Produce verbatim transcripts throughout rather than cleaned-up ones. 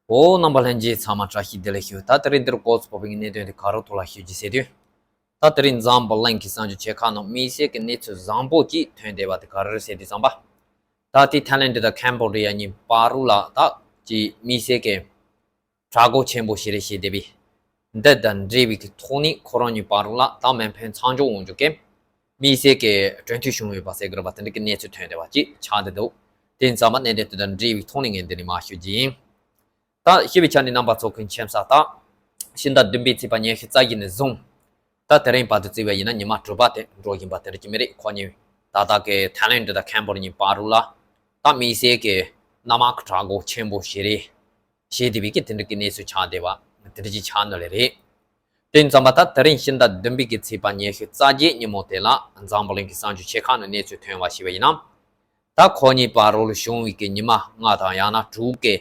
འོ། རྣམ་པ་ལྷན་རྒྱས་ཚང་མ་བཀྲ་ཤིས་བདེ་ལེགས་ཞུ། ད་དེ་རིང་འདིར་སྐོར་ཚོ་བོད་པའི་གནད་དོན་དེ་ག་རེ་ཐོག་ལ་ཞུ་རྒྱུ་ཟེར་དུས། ད་དེ་རིང་འཛམ་བུ་གླིང་གི་གསར་འགྱུར་ཆེ་ཁག་ནང་དམིགས་བསལ་གྱི་གནས་ཚུལ་བཟང་པོ་ཅིག་ཐོན་བསྡད་པ་དེ་ག་རེ་རེད་ཟེར་དུས་ཙམ་པ། ད་དེ་ཐའི་ལེན་ཌི་དང་ཁེམ་བོ་ཌི་ཡ་གཉིས་བར་ལ་ད་ཅིག་དམིགས་བསལ་གྱི་དྲག་རྒོལ་ཆེན་པོ་ཞིག་རེད་ཞེས་བསྡད་པས། འདི་དང་འབྲེལ་བའི་གི་ཐོག་ནས་ཁོ་རང་གཉིས་བར་ལ་ད་མེ་འཕེན་མཚམས་འཇོག་ཡོང་རྒྱུ་གི་དམིགས་བསལ་གྱི་གྲོས་མཐུན་བྱུང་ཡོད་པ་ཟེར་གི་རེད་པ། དེ་འདྲ་གི་གནས་ཚུལ་ཐོན་བསྡད་པ་ཅིག་ཆགས་བསྡད་འདུག་དེ་ཙམ་པ་གནད་དོན་དེ་དང་འབྲེལ་བའི་ཐོག་ནས་ངས་འདི་ནས་མར་ཞུ་རྒྱུ་ཡིན། ད་ཞི་བའི་ཆ་ནས་རྣམ་པ་ཚོ་གི་མཁྱེན་གསལ་ལྟར། ཕྱི་ཟླ་བདུན་པའི་ཚེས་པ་ཉི་ཤུ་རྩ་བཞི་ནས་བཟུང་། ད་དེ་རིང་བར་དུ་བརྩིས་པ་ཡིན་ན་ཉི་མ་དྲུག་པ་དེ་འགྲོ་བཞིན་པ་དེ་འདྲ་ཅིག་མི་རེད། ཁོ་གཉིས་ད་ལྟ་གི་ཐའི་ལེན་ཌི་དང་ཁེམ་བོ་ཌི་གཉིས་བར་ལ་ད་དམིགས་བསལ་གྱི་གནམ་དམག་གི་དྲག་རྒོལ་ཆེན་པོ་ཞིག་རེད་ཞེས་བསྡད་པའི་གི་དེ་འདྲ་གི་གནས་ཚུལ་ཆགས་བསྡད་པ་དེ་འདྲ་ཅིག་ཆགས་ནི་ལས་རེད། དེ་ཙམ་པ་ད་དེ་རིང་ཕྱི་ཟླ་བདུན་པའི་གི་ཚེས་པ་ཉི་ཤུ་རྩ་བརྒྱད་ཉིན་མོ་དེ་ལ་འཛམ་བུ་གླིང་གི་གསར་འགྱུར་ཆེ་ཁག་ནང་གནས་ཚུལ་ཐོན་པ་ཞིག་ཡིན་ན། ད་ཁོ་གཉིས་བར་ལ་བྱུང་བའི་གི་ཉི་མ་ལྔ་དང་ཡང་ན་དྲུག་གི་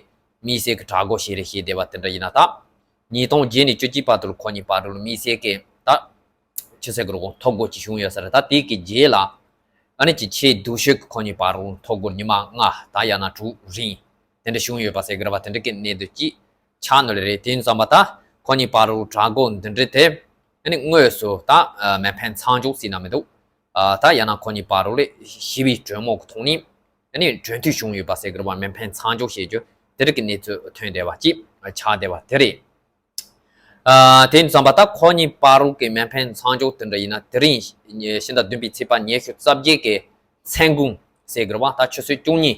དམིགས་བསལ་གྱི་དྲག་རྒོལ་ཞིག་རེད་ཞེས་བསྡད་པ་དེ་འདྲ་ཡིན་ན། ད་ཉིས་སྟོང་བརྒྱད་ནས་བཅུ་གཅིག་བར་དུ་ལ་ཁོ་གཉིས་བར་ལ་དམིགས་བསལ་གྱི་ད་ཕྱི་སྲིད་ཀྱི་རོགས་ཐོ་འགོད་ཅིག་བྱུང་ཡོད་ས་རེད། ད་དེ་གི་རྗེས་ལ་ཨ་ནི་ཅིག་ཆེས་སྡུག་ཤོས་ཀྱི་ཁོ་གཉིས་བར་ལ་ཐོ་འགོད་ཉི་མ་ལྔ་ད་ཡང་ན་དྲུག་རིང་དེ་འདྲ་བྱུང་ཡོད་པ་ཟེར་གི་རེད་པ། དེ་འདྲ་གི་གནད་དོན་ཅིག་ཆགས་ནི་ལས་རེད། དེ་ཙམ་པ་ད་ཁོ་གཉིས་བར་ལ་དྲག་རྒོལ་འདི་འདྲ་དེ་ཨ་ནི་དངོས་སུ་ད་མེ་འཕེན་མཚམས་འཇོག་ཟེར་ན་མི་འདུག་ཨ། ད་ཡང་ན་ཁོ་གཉིས་བར་ལ་ཞི་བའི་གྲོས་མོལ་གྱི་ཐོག་ནས་ཨ་ནི་གྲོས་མཐུན་བྱུང་ཡོད་པ་ཟེར་གི་རེད་པ། མེ་འཕེན་མཚམས་འཇོག་བྱེད་རྒྱུ་དེ་རིགས་ཀྱི་གནས་ཚུལ་ཐོན་བསྡད་པ་ཅིག་ཆགས་བསྡད་པ་དེ་རེད། ཨ། དེ་ཙམ་པ་ད་ཁོ་གཉིས་བར་ལ་གི་མེ་འཕེན་མཚམས་འཇོག་དེ་འདྲ་ཡིན་ན། དེ་རིང་ཕྱི་ཟླ་བདུན་པའི་ཚེས་པ་ཉི་ཤུ་རྩ་བརྒྱད་ཀྱི་མཚན་གུང་ཟེར་གི་རེད་པ། ད་ཆུ་ཚོད་བཅུ་གཉིས་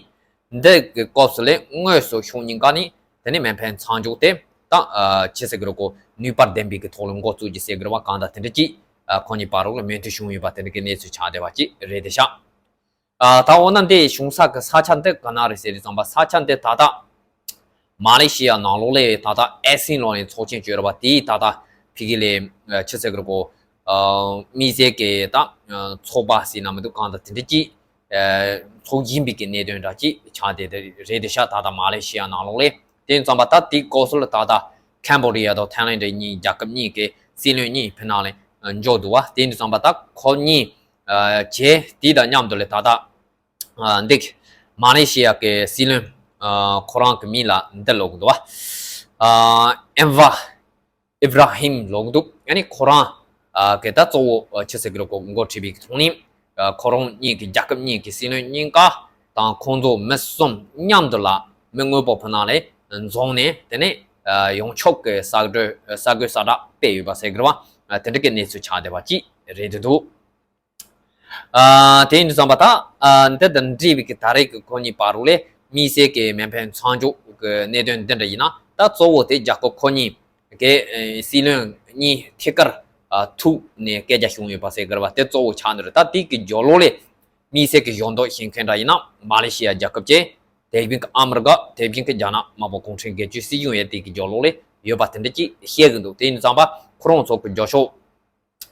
འདི་གི་སྐབས་སུ་ལས་དངོས་སུ་ཕྱོགས་གཉིས་ཀ་ནས་དེ་ནས་མེ་འཕེན་མཚམས་འཇོག་དེ་ད་ཨ་ཅི་ཟེར་གི་རེད་གོ། ནུས་པ་ལྡན་པའི་གི་ཐོག་ལ་འགོ་བཙུགས་ཀྱི་ཟེར་གི་རེད་པ། གང་ལྟར་དེ་འདྲ་ཅིག་ཨ་ཁོ་གཉིས་བར་ལ་མོས་མཐུན་བྱུང་ཡོད་པ་དེ་འདྲ་གི་གནས་ཚུལ་ཆགས་བསྡད་པ་ཅིག་རེད་དེ་ཤག་ཨ། ད་འོ་ན་འདི་བྱུང་ས་གི་ས་ཆ་འདི་ག་ན་རེད་ཟེར་དུས་ཙམ་པ། ས་ཆ་འདི་ད་ལྟ་མ་ལེ་ཤི་ཡ་ནང་ལོགས་ལས་ད་ལྟ་ཨེ་སི་ལོ་ནས་ཚོགས་ཆེན་བཅོས་ར་བ་དེའི་ད་ལྟ་ཕི་གི་ལས་ཆི་ཟེར་གི་རེད་གོ། ཨ། དམིགས་བསལ་གི་ད་ཚོགས་པ་ཟེར་ན་མི་འདུག་གང་ལྟར་དེ་འདྲ་ཅིག་ཚོགས་བཞིན་པའི་གི་གནད་དོན་འདྲ་ཅིག་ཆགས་བསྡད་དེ་རེད་དེ་ཤག་ད་ལྟ་མ་ལེ་ཤི་ཡ་ནང་ལོགས་ལས། དེ་ཙམ་པ་ད་དེའི་སྐབས་སུ་ལ་ད་ལྟ་ཁེམ་བོ་ཌི་ཡ་དང་ཐའི་ལེན་ཌི་གཉིས་རྒྱལ་ཁབ་གཉིས་ཀྱི་སྲིད་བློན་གཉིས་ཕི་ནང་ལ་འབྱོར་འདུག་བ། དེ་ཙམ་པ་ད་ཁོ་གཉིས་ཨ། བྱས་དེ་དང་མཉམ་དུ་ལས་ད་ལྟ་ཨ། འདི་མ་ལེ་ཤི་ཡ་གི་སྲིད་བློན་ཨ། ཁོ་རང་གི་མིང་ལ་འདི་ལབ་གི་འདུག་བ། ཨ། ཨེན་ཝར་ཨི་བྷ་ར་ཧིམ་ལབ་གི་འདུག་ཨ་ནི་ཁོ་རང་ཨ། གི་ད་གཙོ་བོ་ཨ། ཆི་ཟེར་གི་རེད་གོ། འགོ་ཁྲིད་པའི་ཐོག་ནས་ཨ། ཁོ་རང་གཉིས་ཀྱི་རྒྱལ་ཁབ་གཉིས་ཀྱི་སྲིད་བློན་གཉིས་ཀ་དང་ཁོང་ཚོ་མི་གསུམ་མཉམ་དུ་ལ་མི་དངོས་པོ་ཕི་ནང་ལ་འཛོམས་ནས། དེ་ནས་ཨ། ཡོངས་ཁྱབ་ཀྱི་གསར་འགོད་གསར་འགོད་གསལ་བསྒྲགས་སྤེལ་ཡོད་པ་ཟེར་གི་རེད་བ། ཨ། དེ་འདྲ་གི་གནས་ཚུལ་ཆགས་བསྡད་པ་ཅིག་རེད་འདུག་ཨ། དེ་ཡིན་དུས་ཙམ་པ་ད་ཨ། འདི་དང་འབྲེལ་བའི་གི་ད་རེས་ཀྱི་ཁོ་གཉིས་བར་ལ་དམིགས་བསལ་གྱི་མེ་འཕེན་མཚམས་འཇོག་གི་གནད་དོན་འདི་འདྲ་ཡིན་ན། ད་གཙོ་བོ་དེ་རྒྱལ་ཁབ་ཁོ་གཉིས་ཀྱི་ཨ། སྲིད་བློན་གཉིས་ཐད་ཀར་ཨ། ཐུག་ནས་སྐད་ཆ་བྱུང་ཡོད་པ་ཟེར་གི་རེད་བ། དེ་གཙོ་བོ་ཆགས་འདུག་རེད། ད་དེ་གི་རྒྱབ་ལོགས་ལ་དམིགས་བསལ་གྱི་གཞོགས་འདེགས་བྱེད་མཁན་འདྲ་ཡིན་ན་མ་ལེ་ཤི་ཡ་རྒྱལ་ཁབ་ཀྱི། དེ་བཞིན་གྱི་ཨ་མི་རི་ཀ། དེ་བཞིན་གྱི་རྒྱ་ནག་དམར་པོ་གུང་ཁྲན་སྒེར་གཅོད་སྲིད་གཞུང་ཡོད། དེ་གི་རྒྱབ་ལོགས་ལ་ཡོད་པ་དེ་འདྲ་ཅིག་བཤད་གི་འདུག་དེ་ཡིན་དུས་ཙམ་པ་ཁོ་རང་ཚོ་གི་རྒྱབ་ཕྱོགས་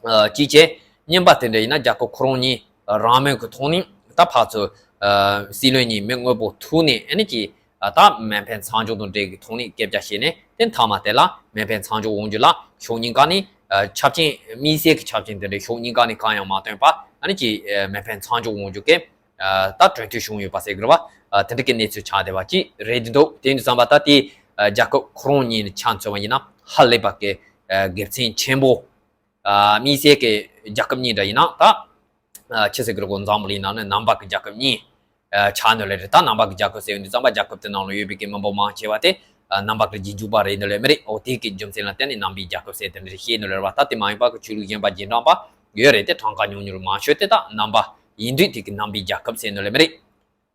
ཨ། གཅིག་བྱས། གཉིས་པ་དེ་འདྲ་ཡིན་ན་རྒྱལ་ཁབ་ཁོ་རང་གཉིས་རང་མོས་ཀྱི་ཐོག་ནས་ད་ཕར་ཚུར་ཨ། སྲིད་བློན་གཉིས་མི་དངོས་པོ་ཐུག་ནས། ཨ་ནི་ཅིག་ཨ། ད་མེ་འཕེན་མཚམས་འཇོག་དང་འབྲེལ་གྱི་ཐོག་ནས་སྐད་ཆ་བཤད་ནས། དེ་མཐའ་མ་དེ་ལ་མེ་འཕེན་མཚམས་འཇོག་ཡོང་རྒྱུ་ལ་ཕྱོགས་གཉིས་ཀ་ནས་ཨ། ཆབ་ཆེན། དམིགས་བསལ་གྱི་ཆབ་ཆེན་དེ་འདྲའི་ཕྱོགས་གཉིས་ཀ་ནས་གང་ཡང་མ་བཏོན་པ། ཨ་ནི་ཅིག་ཨ། མེ་འཕེན་མཚམས་འཇོག་ཡོང་རྒྱུ་གི་ཨ། ད་གྲོས་མཐུན་བྱུང་ཡོད་པ་ཟེར་གི་རེད་བ། ཨ། དེ་འདྲ་གི་གནས་ཚུལ་ཆགས་བསྡད་པ་ཅིག་རེད་འདུག་དེ་ཡིན་དུས་ཙམ་པ་ད་དེ་ཨ། རྒྱལ་ཁབ་ཁོ་རང་གཉིས་ནས་ཆ་མཚོན་པ་ཡིན་ན་ཧ་ལས་པ་གི་ཨ། དགེ་མཚན་ཆེན་པོ། ཨ། དམིགས་བསལ་གྱི་རྒྱལ་ཁབ་གཉིས་འདྲ་ཡིན་ན་ད། ཨ། ཆི་ཟེར་གི་རེད་གོ། འཛམ་བུ་གླིང་ནང་ནས་ནང་པ་གི་རྒྱལ་ཁབ་གཉིས་ཨ། ཆགས་ནི་ལས་རེད། ད་ནང་པ་གི་རྒྱལ་ཁབ་ཟེར་ཡོང་དུས་ཙམ་པ་རྒྱལ་ཁབ་དེ་ནང་ལ་ཡོད་པའི་གི་མི་འབོར་མང་ཆེ་བ་དེ་ཨ། ནང་པ་གི་རྗེས་འཇུག་པ་རེད་ནི་ལས་མི་རེད། འོ་དེ་གི་རྒྱུ་མཚན་ལ་བརྟེན་ནས་ནང་པའི་རྒྱལ་ཁབ་ཟེར་དེ་འདྲ་བཤད་ནི་ལས་རེད་བ། ད་དེ་མ་ཡིན་པ་གི་ཆོས་ལུགས་གཞན་པ་རྗེས་འབྲང་པ་ཡོད་རེད་དེ། གྲངས་ཀ་ཉུང་ཉུང་མང་ཤོས་དེ་ད་ནང་པ་ཡིན་དུས་དེ་གི་ནང་པའི་རྒྱལ་ཁབ་ཟེར་ནི་ལས་མི་རེད།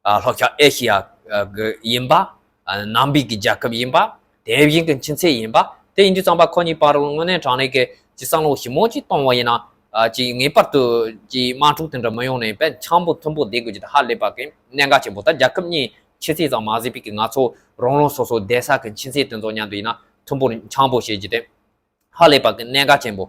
ཨ། ལྷོ་ཤར་ཨེ་ཤི་ཡ་གི་ཡིན་པ། ཨ། ནང་པའི་གི་རྒྱལ་ཁབ་ཡིན་པ། དེ་བཞིན་གྱི་ཆུ་ཚད་ཡིན་པ། དེ་ཡིན་དུས་ཙམ་པ་ཁོ་གཉིས་བར་ལ་དངོས་གནས་དྲང་གནས་ཀྱི་ཅིག་བསམ་བློ་ཞིབ་མོ་ཅིག་གཏོང་བ་ཡིན་ན། ཨ། ཅིག་ངེས་པར་དུ་ཅིག་དམག་འཁྲུག་དེ་འདྲ་མི་ཡོང་ནས་དཔེ་འཆམ་པོ་མཐུན་པོ་བསྡད་དགོས་ཀྱི་དེ་ཧ་ལས་པ་གི་གནད་འགག་ཆེན་པོ། ད་རྒྱལ་ཁབ་གཉིས་ཆུ་ཚད་ཙམ་མ་ཟིན་པའི་གི་ང་ཚོ་རང་རང་སོ་སོ་བསྡད་ས་གི་ཆུ་ཚད་དེ་ཚོ་མཉམ་དུ་ཡིན་ན་མཐུན་པོ་འཆམ་པོ་བྱེད་རྒྱུ་དེ། ཧ་ལས་པ་གི་གནད་འགག་ཆེན་པོ་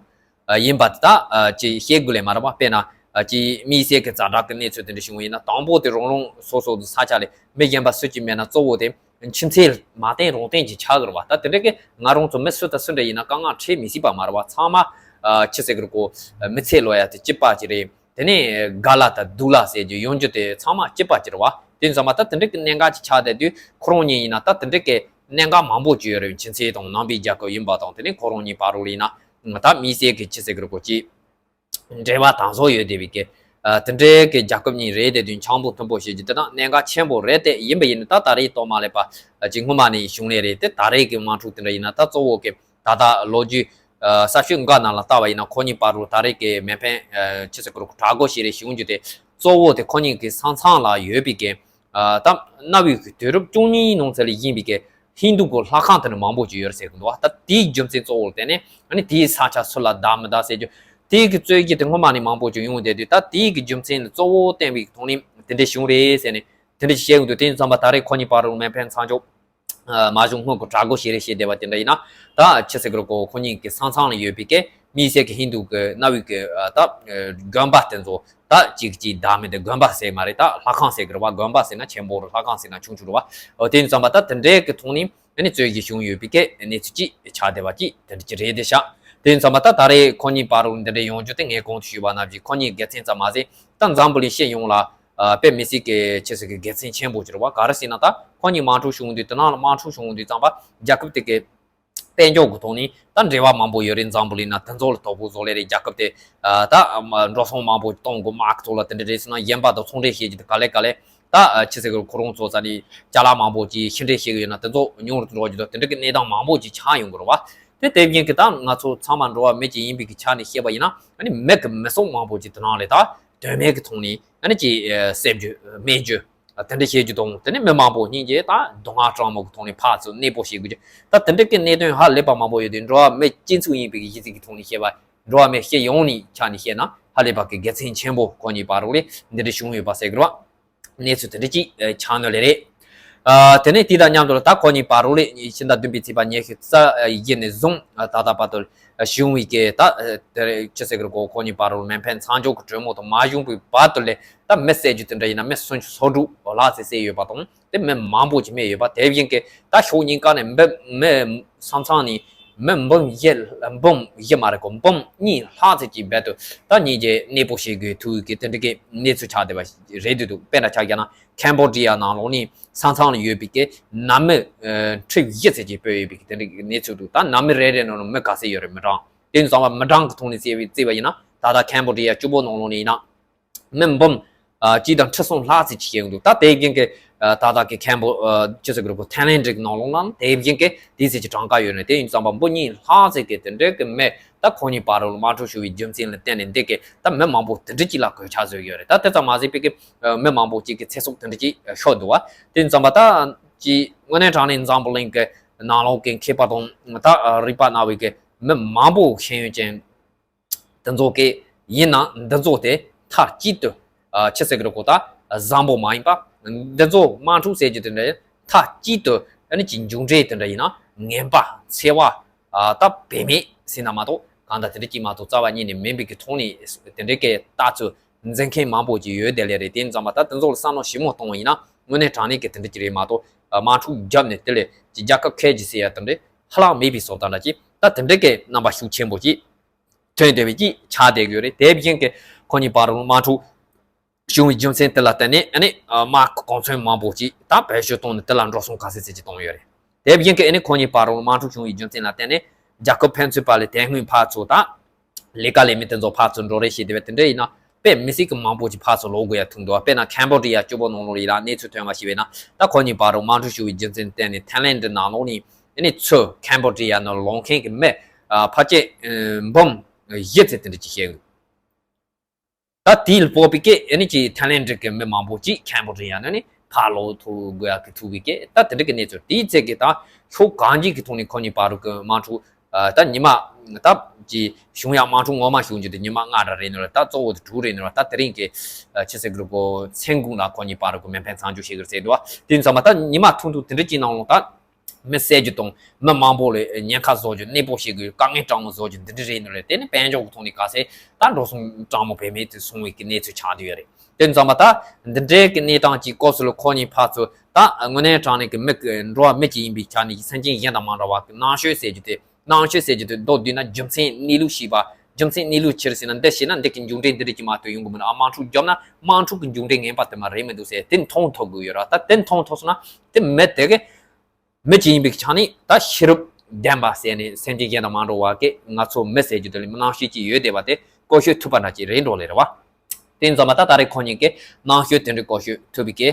ཨ། ཡིན་པ་དེ་དག་ཨ། ཅིག་བཤད་དགོས་ལས་མ་རེད་པ། དཔེར་ན་ཨ། ཅིག་དམིགས་བསལ་གྱི་ཛ་དྲག་གི་གནས་ཚུལ་དེ་འདྲ་བྱུང་བ་ཡིན་ན། དང་པོ་དེ་རང་རང་སོ་སོ་ས་ཆ་ལ་མི་གཞན་པ་སུ་གཅིག་མེད་ན་གཙོ་བོ་དེ་ཆུ་ཚད་མ་བརྟན་རང་བརྟན་ཅིག་ཆགས་ཀྱི་རེད་པ། ད་དེ་འདྲ་གི་ང་རང་ཚོ་མི་སུ་དང་སུ་འདྲ་ཡིན་ན་དཀའ་ངལ་འཕྲད་མི་སྲིད་པ་མ་རེད་པ། ཚང་མ་ཨ། ཆི་ཟེར་གི་རེད་གོ། མི་ཚེ་ལོ་ཡ་དེ་གཅིག་པ་ཅིག་རེད། དེ་ནས་དགའ་ལ་དང་སྡུག་ལ་ཟེར་རྒྱུ་ཡོང་རྒྱུ་དེ་ཚང་མ་གཅིག་པ་ཅིག་རེད་པ། དེ་ཙམ་པ་ད་དེ་འདྲ་གི་གནད་འགག་ཅིག་ཆགས་བསྡད་དུས་ཁོ་རང་གཉིས་ཡིན་ན་ད་དེ་འདྲ་གི་ གནད་འགག་མང་པོ་ཅིག་ཡོད་རེད། ཕྱི་ཚེ་དང་ནང་པའི་རྒྱལ་ཁབ་ཡིན་པ་དང་། དེ་ནས་ཁོ་རང་གཉིས་བར་ལ་ཡིན་ན་ད་དམིགས་བསལ་གྱི་ཅི་ཟེར་གི་རེད་གོ་ཅིག་འབྲེལ་བ་དམ་ཟབ་ཡོད་བསྡད་པའི་གི། ཨ། དེ་འདྲའི་གི་རྒྱལ་ཁབ་གཉིས་རེད་དེ་དུས་འཆམ་པོ་མཐུན་པོ་བྱེད་རྒྱུ་དེ་དག་གནད་འགག་ཆེན་པོ་རེད་དེ། ཡིན་པ་ཡིན་ན་ད་ད་རེས་ཐོག་མ་ལས་པ་ཅིག་སྔོན་མ་ནས་བྱུང་ལས་རེད་དེ། ད་རེས་ཀྱི་དམག་འཁྲུག་དེ་འདྲ་ཡིན་ན་ད་གཙོ་བོ་གི་ད་ལྟ་ལོ་རྒྱུས་ཨ་གསར་ཤོག་འགའ་ནང་ལ་ལྟ་བ་ཡིན་ན་ཁོ་གཉིས་བར་དུ་ད་རེས་ཀྱི་མེ་འཕེན་ཨ་ཅི་ཟེར་གི་རེད་གོ་དྲག་རྒོལ་བྱེད་རེས་བྱུང་རྒྱུ་དེ་གཙོ་བོ་དེ་ཁོ་གཉིས་ཀྱི་ས་མཚམས་ལ་ཡོད་པའི་གི། ཨ། ད་གནའ་བོའི་གི་དུས་རབས་བཅུ་གཉིས་ནང་ཚན་ལ་ཡིན་པའི་གི་ཧིན་དུ་གི་ལྷ་ཁང་དེ་འདྲ་མང་པོ་ཅིག་ཡོད་རེད་ཟེར་གི་འདུག་ད་དེའི་རྒྱུ་མཚན་གཙོ་བོར་བརྟེན་ནས་ཨ་ནི་དེའི་ས་ཆ་སུ་ལ་བདག་མི་བདག་ཟེར་རྒྱུ་དེའི་གི་རྩོད་གཞི་དེ་སྔོན་མ་ནས་མང་པོ་ཅིག་ཡོང་བསྡད་དུས། ད་དེའི་གི་རྒྱུ་མཚན་ལ་གཙོ་བོ་བརྟེན་པའི་གི་ཐོག་ནས་དེ་འདྲ་བྱུང་རེད་ཟེར་ནས་དེ་འདྲ་ཞིག་བཤད་གི་འདུག་དེ་ཡིན་ཙམ་པ་ད་རེས་ཁོ་གཉིས་བར་དུ་མེ་འཕེན་མཚམས་འཇོག་ཨ། མ་བྱུང་སྔོན་གྱི་དྲག་རྒོལ་བྱེད་རེས་བྱེད་བསྡད་པ་དེ་འདྲ་ཡིན་ན། ད་ཅི་ཟེར་གི་རེད་གོ་ཁོ་གཉིས་ཀྱི་ས་མཚམས་ལ་ཡོད་པའི་གི་དམིགས་བསལ་གྱི་ཧིན་དུ་གི་གནའ་བོའི་གི། ཨ། ད་དགོན་པ་དེ་ཚོ་ད་གཅིག་གཅིག་བདག་མེད་དེ། དགོན་པ་ཟེར་མ་རེད། ད་ལྷ་ཁང་ཟེར་གི་རེད་བ། དགོན་པ་ཟེར་ན་ཆེན་པོ་རེད། ལྷ་ཁང་ཟེར་ན་ཆུང་ཆུང་རེད་བ། འོ། དེ་ཡིན་ཙམ་པ་ད་དེ་འདྲའི་གི་ཐོག་ནས་ཨ་ནི་རྩོད་གཞི་བྱུང་ཡོད་པའི་གི་གནས་ཚུལ་ཅིག་ཆགས་བསྡད་པ་ཅིག་དེ་འདྲ་ཅིག་རེད་དེ་ཤག་དེ་ཡིན་ཙམ་པ་ད་ད་རེས་ཁོ་གཉིས་བར་དུ་འདི་འདྲའི་ཡོང་རྒྱུ་དེ་ངས་གོང་དུ་ཞུས་པ་ནང་བཞིན་ཁོ་གཉིས་དགེ་མཚན་ཙམ་མ་ཟད་ད་འཛམ་བུ་གླིང་སྤྱི་ཡོངས་ལ། ཨ། དཔེ་མི་སྲིད་ཀྱི་ཆེ་ས་ཀྱི་དགེ་མཚན་ཆེན་པོ་ཅིག་རེད་བ། ག་རེ་ཟེར་ན་ད་ཁོ་གཉིས་དམག་འཁྲུག་བྱུང་དུས། དེ་ནང་ལ་དམག་འཁྲུག་བྱུང་དུས་ཙམ་པ་རྒྱལ་ཁབ་དེ་གའི་དཔལ་འབྱོར་གྱི་ཐོག་ནས་ད་འབྲེལ་བ་མང་པོ་ཡོད་རེད། འཛམ་བུ་གླིང་ན་དེ་ཚོ་ལ་དོ་ཕོག་བཟོ་ལེ་རེད། རྒྱལ་ཁབ་དེ་ད་འགྲོ་སོང་མང་པོ་གཏོང་དགོས། དམག་གི་ཐོག་ལ་དེ་འདྲ་རེད་ཟེར་ན་གཞན་པ་དང་ཚོང་འབྲེལ་བྱེད་རྒྱུ་དེ་ག་ལེ་ག་ལེ། ད་ཆེ་ས་ཀྱི་ཁོ་རང་ཚོ་ས་ནས་ཅ་ལག་མང་པོ་ཅིག་ཕྱི་འབྲེལ་བྱེད་ཀྱི་ཡོད་ན་དེ་ཚོ་ཉུང་རུ་འགྲོ་རྒྱུ་དང་། དེ་འདྲ་གི་གནས་སྟངས་མང་པོ་ཅིག་ཆགས་ཡོང་གི་རེད་བ། དེ་དེ་བཞིན་གྱི་ད་ང་ཚོ་ཚང་མ་འགྲོ་བ་མི་ཅིག་ཡིན་པའི་གི་ཆ་ནས་བཤད་པ་ཡིན་ན། ཨ་ནི་མི་གི་མི་གསོག་མང་པོ་ཅིག་དེ་ནང་ལས་ད་དོན་མེད་ཀྱི་ཐོག་ནས་ཨ་ནི་ཅིག་བསད་རྒྱུ་རྨས་རྒྱུ་དེ་འདྲ་བྱེད་རྒྱུ་དང་། དེ་ནས་མི་མང་པོ་སྙིང་རྗེ་ད་སྡུག་བསྔལ་གྲང་མོ་གི་ཐོག་ནས་ཕར་ཚུར་གནས་སྤོ་བྱེད་དགོས་རྒྱུ། ད་དེ་འདྲ་གི་གནད་དོན་ཧ་ལས་པ་མང་པོ་ཡོད་དུས། འགྲོ་བ་མི་སྤྱི་ཚོགས་ཡིན་པའི་གི་གཞི་རྩའི་གི་ཐོག་ནས་བཤད་པ། འགྲོ་བ་མི་སྤྱི་ཡོངས་ནས་ཆ་ནས་བཤད་ན་ཧ་ལས་པ་གི་དགེ་མཚན་ཆེན་པོ་ཁོ་གཉིས་བར་ལ་འདི་འདྲ་བྱུང་ཡོད་པ་ཟེར་གི་རེད་བ། གནས་ཚུལ་དེ་འདྲ་ཅིག་ཨ་ཆགས་ནི་ལས་རེད། ཨ། དེ་ནས་དེ་དང་མཉམ་དུ་ལ་ད་ཁོ་གཉིས་བར་ལ་ཕྱི་ཟླ་བདུན་པའི་ཚེས་པ་ཉི་ཤུ་རྩ་བཞི་ནས་བཟུང་ད་ལྟ་བར་དུ་བྱུང་བའི་གི་ད་དེ་ཅི་ཟེར་གི་རེད་གོ་ཁོ་གཉིས་བར་ལ་མེ་འཕེན་མཚམས་འཇོག་གི་གྲོས་མོལ་དང་མ་བྱུང་བའི་བར་དུ་ལས་ད་མི་བསད་རྒྱུ་དེ་འདྲ་ཡིན་ན་མི་སུམ་ཅུ་སོ་དྲུག་ལྷག་ཙམ་བསད་ཡོད་པ་དང་། དེ་མི་མང་པོ་ཅིག་རྨས་ཡོད་པ། དེ་བཞིན་གི་ད་ཕྱོགས་གཉིས་ཀ་ནས་མི་མི་ས་མཚམས་ནས་མི་འབུམ་བཞི་འབུམ་བཞི་མ་རེད་གོ་འབུམ་གཉིས་ལྷག་ཙམ་ཅིག་རྦད་དེ་ད་སྙིང་རྗེ་གནས་སྤོ་བྱེད་དགོས་ཐུག་གི་དེ་འདྲ་གི་གནས་ཚུལ་ཆགས་བསྡད་པ་རེད་འདུག་དཔེར་ན་ཆ་བཞག་ན་ཁེམ་བྷོ་ཌི་ཡ་ནང་ལོགས་ནས་ས་མཚམས་ལ་ཡོད་པའི་གི་ནང་མི་ཨ་ཁྲི་བཞི་ཙམ་ཅིག་སྤོས་ཡོད་པའི་གི་དེ་འདྲ་གི་གནས་ཚུལ་འདུག་ད་ནང་མི་རེ་རེ་ནང་ལ་མི་ག་ཚོད་ཡོད་རེད། མི་གྲངས་དེ་ཡིན་ཙང་མི་གྲངས་ཀྱི་ཐོག་ནས་བརྩིས་པ་ཡིན་ན་ད་ལྟ་ཁེམ་བྷོ་ཌི་ཡ་གཅིག་པོ་ནང་ལོགས་ནས་ཡིན་ན། མི་འབུམ་ཨ་གཅིག་དང་ཁྲི་གསུམ་ལྷག་ཙམ་ཅིག་ཡོང་འདུག་ད་དེ་བཞིན་གྱི་ཨ་ད་ལྟ་གི་ཁེམ་བྷོ་ཨ་ཅི་ཟེར་གི་རེད་གོ་ཐའི་ལེན་ཌི་གི་ནང་ལོགས་ལ་དེ་བཞིན་གྱི་དེ་ཙམ་གྱི་གྲངས་ཀ་ཡོད་རེད། དེ་ཡིན་ཙང་མི་འབུམ་གཉིས་ལྷག་ཙམ་གྱི་དེ་འདྲའི་གི་མི་ད་ཁོ་གཉིས་བར་ལ་དམག་འཁྲུག་བྱུང་བའི་རྒྱུ་མཚན་ལ་བརྟེན་ནས་འདི་གི་ད་མི་མང་པོ་དེ་འདྲ་ཅིག་ལ་གོད་ཆག་བཟོས་ཡོད་རེད། ད་དེ་ཙམ་མ་ཟད་པའི་གི་ཨ་མི་མང་པོ་ཅིག་གི་ཚེ་སྲོག་དེ་འདྲ་ཅིག་ཤོར་འདུག་བ། དེ་ཡིན་ཙང་མ་ད་ཅིག་དངོས་གནས་དྲང་གནས་འཛམ་བུ་གླིང་གི་ནང་ལོགས་ཀྱི་མཁས་པ་དང་ད་རིག་པ་སྣ་བའི་གི་མི་མང་པོ་ཤེས་ཡོན་ཅན་འདི་ཚོ་གིས་ཡིན་ན་འདི་ཚོ་དེ་མཐའ་གཅིག་ཏུ་ཨ་ཆི་ཟེར་གི་རེད་གོ་ད་བཟང་པོ་མ་ཡིན་པ། འདི་ཚོ་དམག་འཁྲུག་ཟེར་རྒྱུ་དེ་འདྲ་མཐའ་གཅིག་ཏུ་ཨ་ནི་ཅིག་མཇུག་འབྲས་དེ་འདྲ་ཡིན་ན་ངན་པ་འཚེ་བ་ཨ་ད་བེད་མེད་ཟེར་ན་མ་གཏོགས་གང་ལྟར་དེ་འདྲ་ཅིག་མ་གཏོགས་རྩ་བ་ཉིད་ནས་མིན་པའི་གི་ཐོག་ནས་དེ་འདྲའི་གི་ལྟ་ཚུལ་འཛིན་མཁན་མང་པོ་ཅིག་ཡོད་དེ་ལས་རེད། དེ་ཡིན་ཙང་མ་ད་དེ་ཚོ་ལ་བསམ་བློ་ཞིབ་མོ་གཏོང་བ་ཡིན་ན་དངོས་གནས་དྲང་གནས་ཀྱི་དེ་འདྲ་ཅིག་རེད་མ་གཏོགས་དམག་འཁྲུག་བརྒྱབ་ནས་དེ་ལས་ཅིག་རྒྱལ་ཁབ་ཁལ་གྱིས་ཟེར་ཡ་དེ་འདྲ་ཧ་ལམ་མེད་པའི་བཟོ་ལྟ་འདྲ་ཅིག་ད་དེ་འདྲ་གི་རྣམ་པ་ཤུགས་ཆེན་པོ་ཅིག་ཐོན་བསྡད་པའི་ཅིག་ཆགས་བསྡད་ཀྱི་ཡོད་རེད། དེ་བཞིན་གྱི་ཁོ་གཉིས་བར་དུ་དམག་འཁྲུག་བྱུང་བའི་རྒྱུ་མཚན་དེ་ལ་བརྟེན་ནས་ཨ་ནི་དམག་གི་གོ་མཚོན་མང་པོ་ཅིག་ད་བེད་སྤྱོད་བཏང་ནས་དེ་ལ་འགྲོ་སོང་ག་ཚད་ཚད་ཅིག་བཏང་ཡོད་རེད། དེ་བཞིན་གྱི་ཨ་ནི་ཁོ་གཉིས་བར་དུ་དམག་འཁྲུག་བྱུང་བའི་རྒྱུ་མཚན་ལ་བརྟེན་ནས་རྒྱལ་ཁབ་ཕན་ཚུན་བར་ལ་དེ་སྔོན་ཕར་ཚུར་ད་ལས་ཀ་ལས་མི་དེ་ཚོ་ཕར་ཚུར་འགྲོ་རེས་བྱེད་བསྡད་པ་དེ་འདྲ་ཡིན་ན་དཔེ་མི་སྲིད་ཀྱི་མང་པོ་ཅིག་ཕར་ཚུར་ལོག་དགོས་ཡ་ཐུག་འདུག་དཔེར་ན་ཁེམ་བྷོ་ཌི་ཡ་གཅིག་པོ་ནང་ལོགས་ལ་ཡིན་ན་གནས་ཚུལ་ཐོན་པ་ཞིག་བྱས་ན། ད་ཁོ་གཉིས་བར་དུ་དམག་འཁྲུག་བྱུང་བའི་རྒྱུ་མཚན་བརྟེན་ནས་ཐའི་ལེན་ཌི་ནང་ལོགས་ནས་ཨ་ནི་ཚུར་ཁེམ་བྷོ་ཌི་ཡ་ནང་ལོག་མཁན་གྱི་མི་ཨ་ཕལ་ཆེར་ཨ་འབུམ་བཞི་ཙམ་དེ་འདྲ་ཅིག་བཤད་ཡོད། ད་དེའི་ལ་དཔག་པའི་གི་ཨ་ནི་ཅིག་ཐའི་ལེན་ཌི་གི་མི་མང་པོ་ཅིག་ཁེམ་བྷོ་ཌི་ཡ་ནང་ནས་ཕར་ལོག་ཐུབ་དགོས་ཡ་གི་ཐུག་པའི་གི་ད་དེ་འདྲ་གི་གནས་ཚུལ། དེའི་ཚེ་གི་ད་ཕྱོགས་གང་ཅིའི་གི་ཐོག་ནས་ཁོ་གཉིས་བར་དུ་གི་དམག་འཁྲུག་ཨ་ད་ཉི་མ་ད་ཅིག་བྱུང་ཡ་དམག་འཁྲུག་ངོ་མ་བྱུང་རྒྱུ་དེ་ཉི་མ་ལྔ་འདྲ་རེད་ནོ་ར། ད་གཙོ་བོ་དེ་དྲུག་རེད་ནོ་ར། ད་དེ་རིང་གི་ཨ་ཆི་ཟེར་གི་རེད་གོ་མཚན་གུང་ལ་ཁོ་གཉིས་བར་དུ་གི་མེ་འཕེན་མཚམས་འཇོག་བྱེད་གི་རེད་ཟེར་འདུག་བ། དེ་ཡིན་ཙང་མ་ད་ཉི་མ་ཐུང་ཐུང་དེ་འདྲ་ཅིག་ནང་ལོགས་ད་མི་བསད་རྒྱུ་དང་མི་མང་པོ་ལ་ཉེན་ཁ་བཟོ་རྒྱུ། གནས་སྤོ་བྱེད་དགོས། དཀའ་ངལ་དྲང་མོ་བཟོ་རྒྱུ་འདི་འདྲ་རེད་ནོ་རེད། དེ་ནི་དཔལ་འབྱོར་གི་ཐོག་ནས་ག་ཚད་ད་འགྲོ་སོང་དྲང་མོ་བེད་མེད་དུ་སོང་བའི་གི་གནས་ཚུལ་ཆགས་བསྡད་ཡོད་རེད། དེ་ཡིན་ཙང་མ་ད་འདི་འདྲའི་གི་གནས་སྟངས་ཀྱི་སྐབས་སུ་ལ་ཁོ་གཉིས་ཕར་ཚུར་ད་དངོས་གནས་དྲང་གནས་ཀྱི་མི་གི་འགྲོ་བ་མི་གཅིག་ཡིན་པའི་ཆ་ནས་སེམས་ཅན་གཞན་དང་མ་འདྲ་བ་གི་རྣམ་དཔྱོད་ཟེར་རྒྱུ་དེ། རྣམ་དཔྱོད་ཟེར་རྒྱུ་དེ་མདོར་བསྡུས་ན་རྒྱུ་མཚན་གནས་ལུགས་ཤེས་པ། རྒྱུ་མཚན་གནས་ལུགས་ཕྱིར་ཟེར་ན་འདི་ཤེས་ན་འདི་གི་མཇུག་འབྲས་འདི་འདྲ་ཅིག་མ་གཏོགས་ཡོང་གི་མི་འདུག་ཨ་དམག་འཁྲུག་བརྒྱབ་ན་དམག་འཁྲུག་གི་མཇུག་འབྲས་ངན་པ་དེ་མ་རེད་མི་འདུག་ཟེར་དེ་མཐོང་ཐུབ་དགོས་ཡོད་ར། ད་དེ་མཐོང་ཐུབ་སོང་ན་དེ་མི་དེ་གི་ མི་གཅིག་ཡིན་པའི་ཆ་ནས་ད་ཤེས་རབ་ལྡན་པ་ཟེར་ནས་སེམས་ཅན་གཞན་དང་མ་འདྲ་བ་གི་ང་ཚོ་མི་ཟེར་རྒྱུ་དེ་ལ་རྣམ་དཔྱོད་ཅིག་ཡོད་བསྡད་པ་དེ་བཀོལ་སྤྱོད་ཐུབ་པ་འདྲ་ཅིག་རེད་འགྲོ་ལེ་རེད་བ། དེ་ཡིན་ཙང་མ་ད་ད་རེས་ཁོ་གཉིས་ཀྱིས་རྣམ་དཔྱོད་དེ་འདྲའི་བཀོལ་སྤྱོད་ཐུབ་པའི་གི་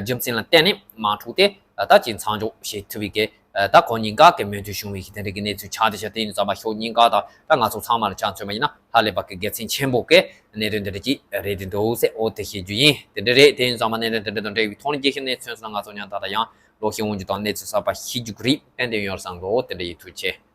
རྒྱུ་མཚན་ལ་བརྟེན་ནས་དམག་འཁྲུག་དེ་ད་ཅིག་མཚམས་འཇོག་བྱེད་ཐུབ་པའི་གི་ད་ཁོ་གཉིས་ཀ་གི་མོས་མཐུན་བྱུང་བའི་གི་དེ་འདྲའི་གི་གནས་ཚུལ་ཆགས་བསྡད་ཤག་དེ་ཡིན་ཙང་མ་ཕྱོགས་གཉིས་ཀ་དང་ད་ང་ཚོ་ཚང་མ་ལ་ཆ་མཚོན་པ་ཡིན་ན་ཧ་ལས་པ་གི་དགེ་མཚན་ཆེན་པོ་གི་གནད་དོན་དེ་འདྲ་ཅིག་རེད་དེ་འདུག་ཟེར། འོ་དེ་བཤད་རྒྱུ་ཡིན། དེ་འདྲ་རེད། དེ་ཡིན་ཙང་མ་གནད་དོན་དེ་འདྲ་དང་འབྲེལ་བའི་ཐོག་ནས་རྒྱས་བཤད་གནས་ཚུལ་སོགས་ང་ཚོ་ཉན་ད་ད་ཡང་ལོ་ཤས་སྔོན་གྱི་དང་གནས་ཚུལ་གསར་པ་ཤེས་རྒྱུ་གི་རེད། ཏན་ཏན་ཡོང་བསམ་གི། འོ་དེ་འདྲ་ཡིན། ཐུགས་རྗེ་ཆེ།